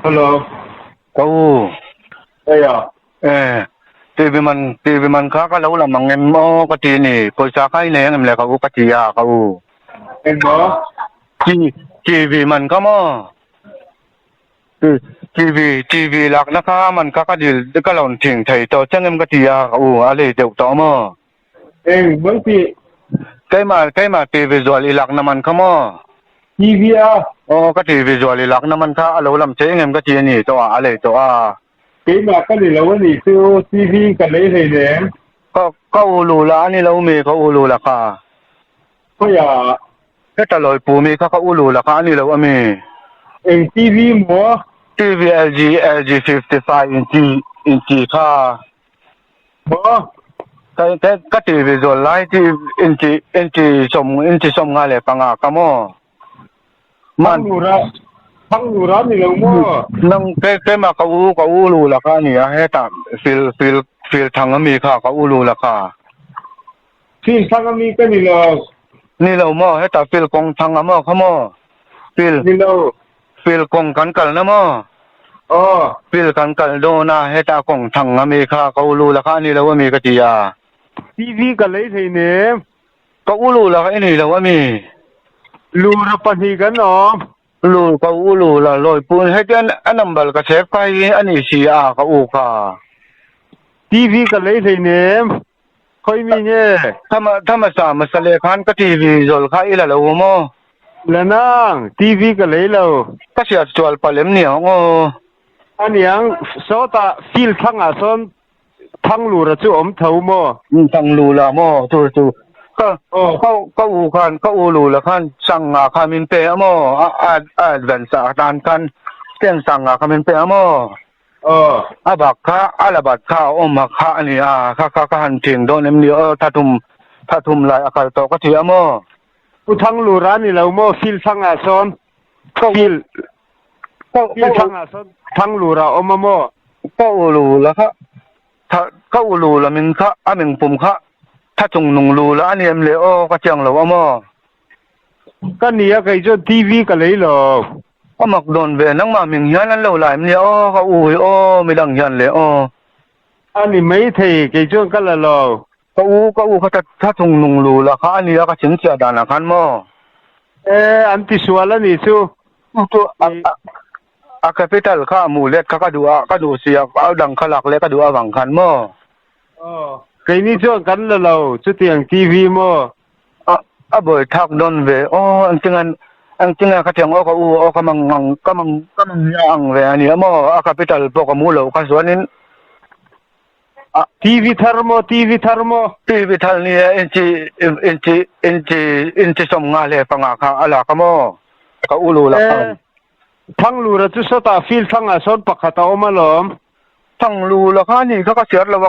Hello. Ka u. Eia. Eh, TV man, TV man kha ka lo lam ang em aw ka ti ni. Pawisa kha i nei ang em le ka u ka ti a ka u. Engmaw? TV man kha maw? TV, TV lakna kha man kha ka dil ka lo thing thei tawh chiang em ka ti a ka u, a lei deuh tawh maw? Eng mai tih? Keimah, keimah TV zual i lakna man kha maw? TV a? Aw, ka TV zual i lakna man kha a lo lam che engem ka ti a ni tawh a, a lei tawh a. Keimah ka ni lo a nih chu, TV ka lei hleinem. Ka, ka u lu la a ni lo mi, ka u lu la kha. Khawiah? Heta lawi pu mi kha ka u lu la kha a ni lo a mi. Eng TV maw? TV LG, LG 55 inchi, inchi kha. Maw? Ka ka ka ti ve zual lai ti inti inti som inti som nga le panga ka maw? Man Thanglura Thanglura ni lo maw? Nang ke ke ma ka u ka u lu la kha ni a heta fil fil fil thang ami kha ka u lu la kha. Fil thang ami ka ni lo. Ni lo maw heta fil kawng thang a maw kha maw? Fil Ni lo. Fil kawng kan kal na maw? Aw. Fil kan kal dawn a, heta kawng thang a mi kha ka ulu la kha a ni lo a mi ka ti a. TV ka lei thei nem. Ka ulu la kha i nei lo a mi? Lura pahnih kan awm. Lur ka ulu la lawi pun hetian a number ka save kha hi a ni si a ka u kha. TV ka lei thei nem. Khawi mi nge? Thama thama sa masa le khan ka TV zawl kha i la lo maw? La nang, TV ka lei lo. Ka hriat sual palh em ni ang aw? Aniang, sawtah field thangah sawn Thanglura chu awm tho maw? Thanglura maw? Chu chu ka ka ka u khan ka u lula khan sanga kha min pe a maw? A a advance ah tan khan chen sanga kha min pe a maw? Aw. A bak kha a la bat kha a awm a kha a ni a, kha kha ka han thing dawn em ni aw tha thum tha thum lai a kal tawh ka thi a maw? Pu Thanglura ni lo maw field thangah sawn field field thangah sawn Thanglura a awm a maw? Ka u lu la kha tha ka u lu la min kha a ming pum kha tha chung nung lu la a ni em le aw ka chiang lo a maw? Ka nia kei chuan TV ka lei lo. A mak dawn ve nangmah ming hian an lo la em nia aw ka u hi aw midang hian le aw. A ni maithei kei chuan ka la lo. Ka u ka u kha tha chung nung lu la kha a nia ka chhinchhiah danah khan maw. E an ti sual a nih chu. Chu a capital kha a mu let kha ka duh a ka duh si a a dang kha lak leh ka duh avang khan maw. Aw keini chuan kan la lo chutiang TV maw. A a buai thak dawn ve aw engtinga engtinga ka tiang aw ka u aw ka mang ang ka mang ka mang hi a ang ve a nia maw a capital pawh ka mu lo kha chuanin a TV thar maw TV thar maw TV thar ni e inchi inchi inchi inchi sawm nga leh panga kha a lak a maw ka u lu lak khan Thanglura chu sawtah field thangah sawn pakhat a awm alawm. Thanglu la kha ni kha ka chhiar lo a,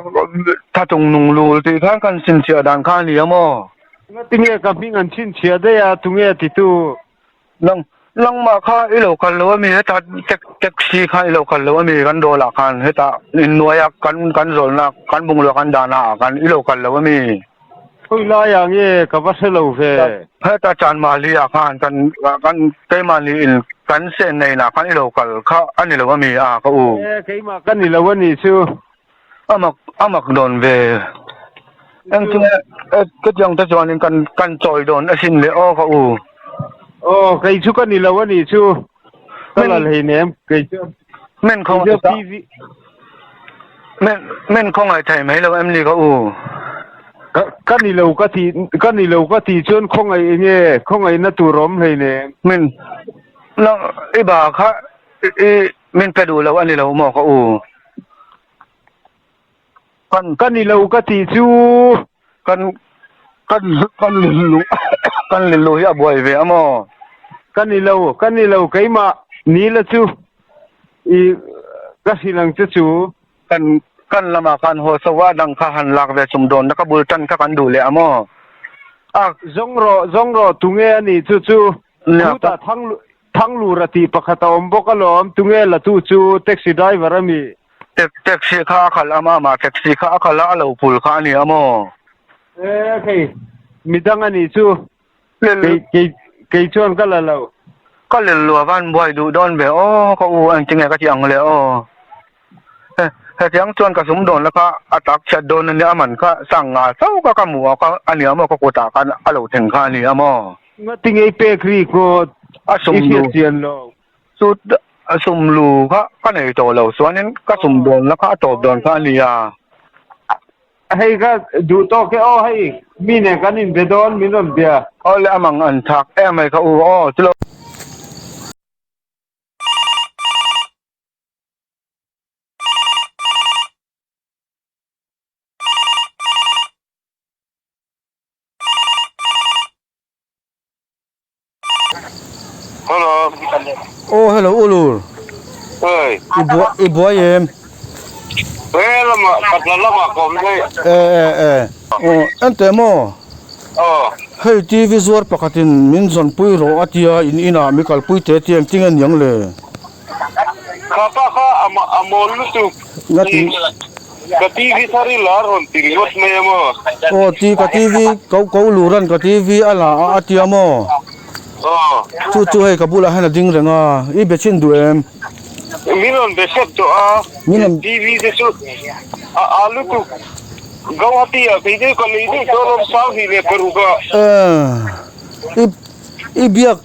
tha chung nung lul tih khan kan chhinchhiah dan kha a ni a maw? Ngatinge ka hming an chhinchhiah daih a, tunge titu? Lang, langmah kha i lo kal lo a mi, heta taxi kha i lo kal lo a mi kan dawlah khan, heta inhnuaia kan kan zawlna kan bungrua kan dahna ah khan i lo kal lo a mi? Khawi laiah nge ka va hre lo ve? Heta Chanmali ah khan kan kan keimahni in kan sen neihna khan i lo kal kha a ni lo a mi a ka u? E keimah ka ni lo a nih chu. A mak a mak dawn ve. Engtinge ka tiang te chuanin kan kan chawi dawn asin le aw ka u. Aw kei chu ka ni lo a nih chu. Ka la hleinem kei chu. Men khawngaih men men khawngaih thei mai lo em ni ka u. Ka ka ni lo ka ti ka ni lo ka ti chuan khawngaih enge khawngaihna tur awm hleinem. Min nang i ba kha i min pe duh lo a ni lo maw ka u. Kan ka ni lo ka ti chu kan kan kan lillu kan lillu hi a buai ve a maw? Ka ni lo ka ni lo keimah ni la chu i ka hrilh ang che chu. Kan kan lamah khan haw so a dang kha han lak ve chum dawn na ka bul tan kha kan duh leh a maw? A zawng rawh zawng rawh tunge a nih chu chu khutah thang Thanglura tih pakhat a awm bawk alawm, tunge la tu chu taxi driver a mi? Taxi kha a khalh a mama, taxi kha a khalh a, a lo pul kha a ni a maw? E khei, midang a nih chu, kei kei chuan ka la lo. Ka lel lua van buai duh dawn ve aw ka u engtinge ka tih ang le aw. He hetiang chuan ka sum dawn la kha a tak chhiat dawn ania a man kha sang nga chauh ka ka hmuh a kha ania maw ka kutah khan a lo thleng kha ania maw. Ngatinge i pek ri kawt A sum i lu hriat chian lo. Chu a sum lu kha ka nei tawh lo chuanin ka sum dawn la kha a tawp dawn kha ania. Hei ka duh tawk e aw hei mi nen kan inbe dawn min rawn bia. Awle a mang an thak em mai ka u aw chulo. Hello. Aw hello Ulur. Oi. I buai i buai em? E lama patla lama kom dei. E e e. Aw ente maw? Aw. Hei TV zuar pakhatin min zawnpui rawh a tia in inah mi kalpui te tia engtin nge niang le? Kha pa kha a mawl lutuk. Ngati. Ka TV thar i la rawn ti ringawt mai a maw? Aw ti ka TV ko ko luran ka TV a la a a tia maw? Aw. Chu chu hei ka bulah hian a ding reng a, i be chin duh em? Min rawn be hrep tawh a, Min rawn. TV te chu a a lutuk Gauhati ah kei deuh ka lei deuh dawn awm 2006 ah. Eh i i biak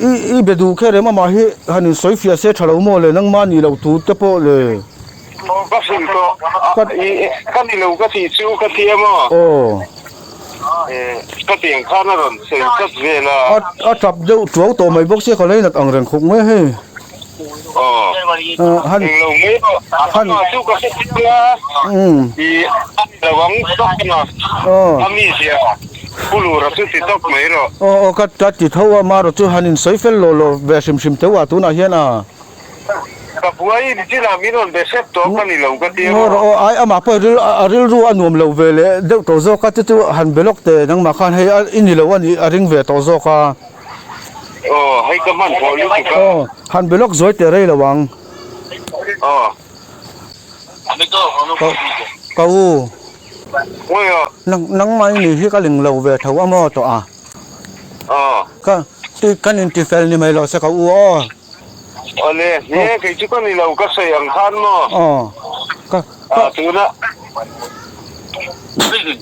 i i be duh kher em amah hi han in sawi fiah se tha lo maw le nangmah nih loh tur te pawh le. Ka hrilh tawh ka ni lo ka tih chu ka ti a maw? Aw. Ka tiang khan a rawn sawi tlat vel a. A tap deuh tuau tawh mai bawk sia ka lei nat ang reng khawp mai hei. Aw. Han. Englo mai pawh. Han. Chu ka hre chiang a. I a ni lo ang tawk a. Aw. A mizia Pu Lura chu ti tawp mai rawh. Aw aw ka ka ti tho a marawh chu han insawi fel lo lo ve hrim hrim teuh a tunah hian a. Ka buai in chinah min rawn be hrep tawh ka ni lo ka ti a maw? Aw ai amah pawh ril a rilru a nuam lo ve leh deuh tawh zawk a chu chu han be lawk teh nangmah khan hei a i ni lo a nih a ring ve tawh zawk a. Aw hei ka hman pawh lutuk a. Aw han be lawk zuai teh rei lo ang. Aw. Ka ka u. Nang nangmah i nih hi ka ling lo ve tho a maw tawh a. Aw. Ka kan intifel ni mai lo se ka u aw. Awle, he kei chu ka ni lo ka sawi ang khan maw? Aw, ka, ka. Tuna,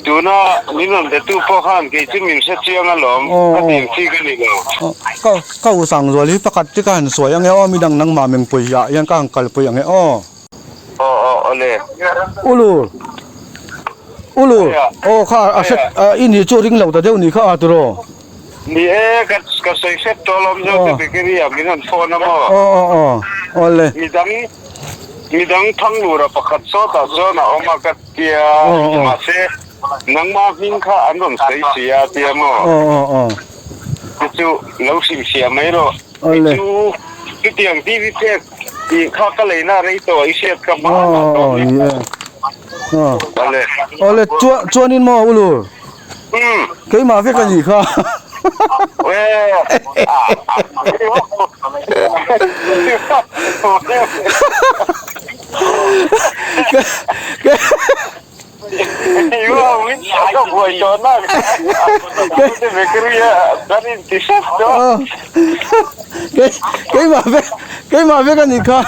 tuna min rawn betu pawh khan kei chu min hre chiang alawm, ka tiang chi ka ni lo. Ka, ka u Sangzual hi pakhat chu ka han sawi ange aw, midang nangmah mengpui ah hian ka han kalpui ange aw. Aw, aw, awle. Ulur, ulur, aw kha a hre, i ni chu ring lo ta deuh ni kha a tiraw? Ni e, ka ka sawi hrep tawh alawm zo te bakery ah min rawn phone a maw? Aw aw aw, awle. Midang midang Thanglura pakhat sawtah chuan a awm a ka tia, mahse nangma hming kha an rawn sawi si a tia maw? Aw aw aw. Chu chu lo hrilhfiah mai rawh. Awle. Chu chutiang TV pek tih kha ka leina rei tawh i hriat ka hma Aw aw ni e. Aw. Awle. Awle chuan chuanin maw Ulur? Keimah vek a nih kha. Keimah vek keimah vek a nih kha.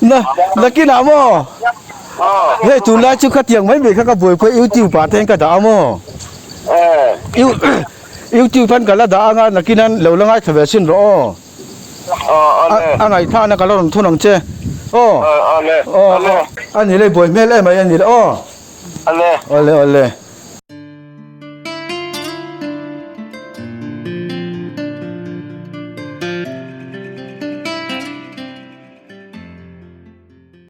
Na nakinah maw? Hei tunlai chu khatiang mai mai kha ka buaipui YouTube ah te hian ka dah a maw? YouTube hian ka la dah anga nakin hian lo la ngaithla ve sin rawh aw. A ngaihthlakna ka la rawn thun ang che aw. Aw a ni le buai hmel em mai a ni le aw. Awle awle.